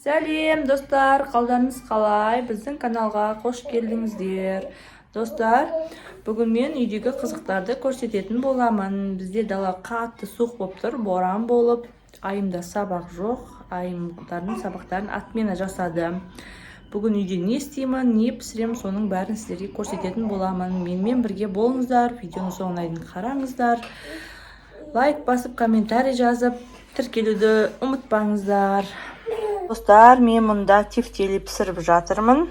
Сәлем, достар! Қалдарыңыз қалай? Біздің каналға қош келдіңіздер! Достар, бүгін мен үйдегі қызықтарды көрсететін боламын. Бізде дала қатты суық болып тұр, боран болып. Айымда сабақ жоқ, айымдардың сабақтарын отмена жасады. Бүгін үйде не істеймін, не пісіремін, соның бәрін сіздерге көрсететін боламын. Менімен бірге болыңыздар, видеоның соңына дейін қараңыздар, лайк басып, комментарий жазып, тіркелуді ұмытпаңыздар. Достар, мен мұнда тефтели пісіріп жатырмын.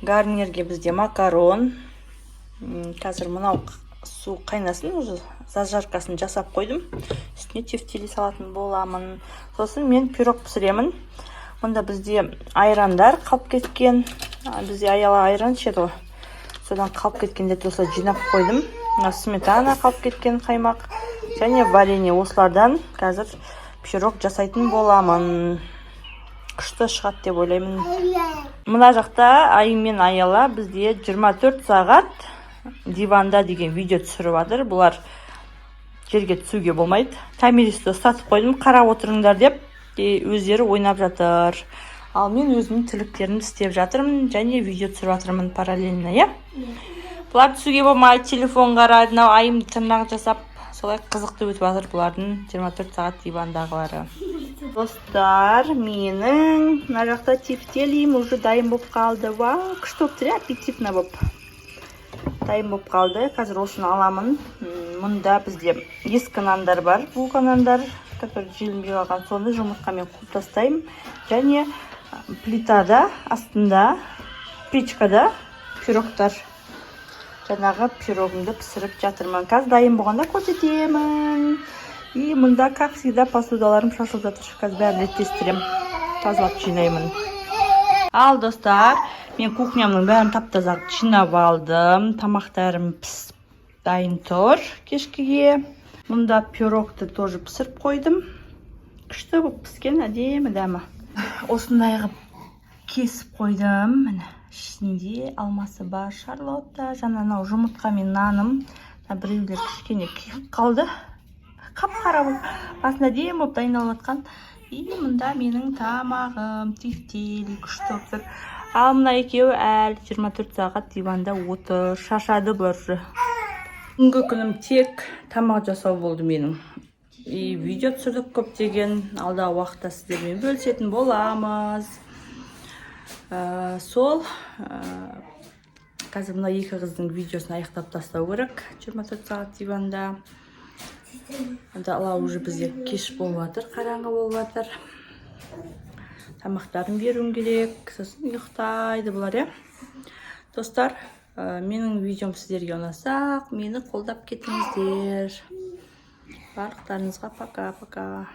Гарнирге бізде макарон. Қазір мынау су қайнасын, уже зажаркасын жасап қойдым, үстіне тефтели салатын боламын. Сосын мен пирог пісіремін. Мұнда бізде айрандар қалып кеткен. Бізде Аяла айран ішеді ғой, содан қалып кеткендерді осылай жинап қойдым. Мына сметана қалып кеткен, қаймақ және варенье, осылардан қазір пирог жасайтын боламын. Күшті шығады деп ойлаймын. Мына жақта Айым мен Аяла бізде 24 сағат диванда деген видео түсіріп жатыр. Бұлар жерге түсуге болмайды. Томиристі ұстатып қойдым, қарап отырыңдар деп, и өздері ойнап жатыр. Ал мен өзімнің тірліктерімді істеп жатырмын және видео түсіріп жатырмын параллельно, иә. Бұлар түсуге болмайды, телефон қарайды. Мынау Айым тырнақ жасап, солай қызықты өтіп жатыр бұлардың 24 сағат дивандағылары. Достар, менің мына жақта тефтелим уже дайын болып қалды. Вау, күшті болып тұр, иә, аппетитно болып дайын болып қалды. Қазір осыны аламын. Мұнда бізде ескі нандар бар, булка нандар, который желінбей қалған, соны жұмыртқамен қуып тастаймын. Және плитада астында, печкада пирогтар, жаңағы пирогымды пісіріп жатырмын. Қазір дайын болғанда көрсетемін. И мында, как всегда, посудаларым шашылып жатыр. Қазір бәрін реттестіремін, тазалап жинаймын. Ал, достар, мен кухнямның бәрін тап таза жинап алдым. Тамақтарым пісіп дайын тұр кешкіге. Мұнда пирогты тоже пісіріп қойдым, күшті болып піскен, әдемі дәмі. Осындай қылып кесіп қойдым, міне, ішінде алмасы бар, шарлотта. Жаңа анау жұмыртқа мен наным, мына біреулер кішкене күйіп қалды, қап қара болып, басында әдемі болып дайындалып жатқан. И мында менің тамағым, тефтели, күшті болып тұр. Ал мына екеуі әлі 24 сағат диванда отыр, шаршады бұлар уже. Бүгінгі күнім тек тамақ жасау болды менің, и видео түсірдік көптеген. Алдағы уақытта сіздермен бөлісетін боламыз. Сол, қазір мына екі қыздың видеосын аяқтап тастау керек, 24 сағат диванда. Дала уже бізде кеш болып жатыр, қараңғы болып жатыр. Тамақтарын беруім керек, сосын ұйықтайды бұлар, иә. Достар, менің видеом сіздерге ұнаса, мені қолдап кетіңіздер. Барлықтарыңызға пока пока.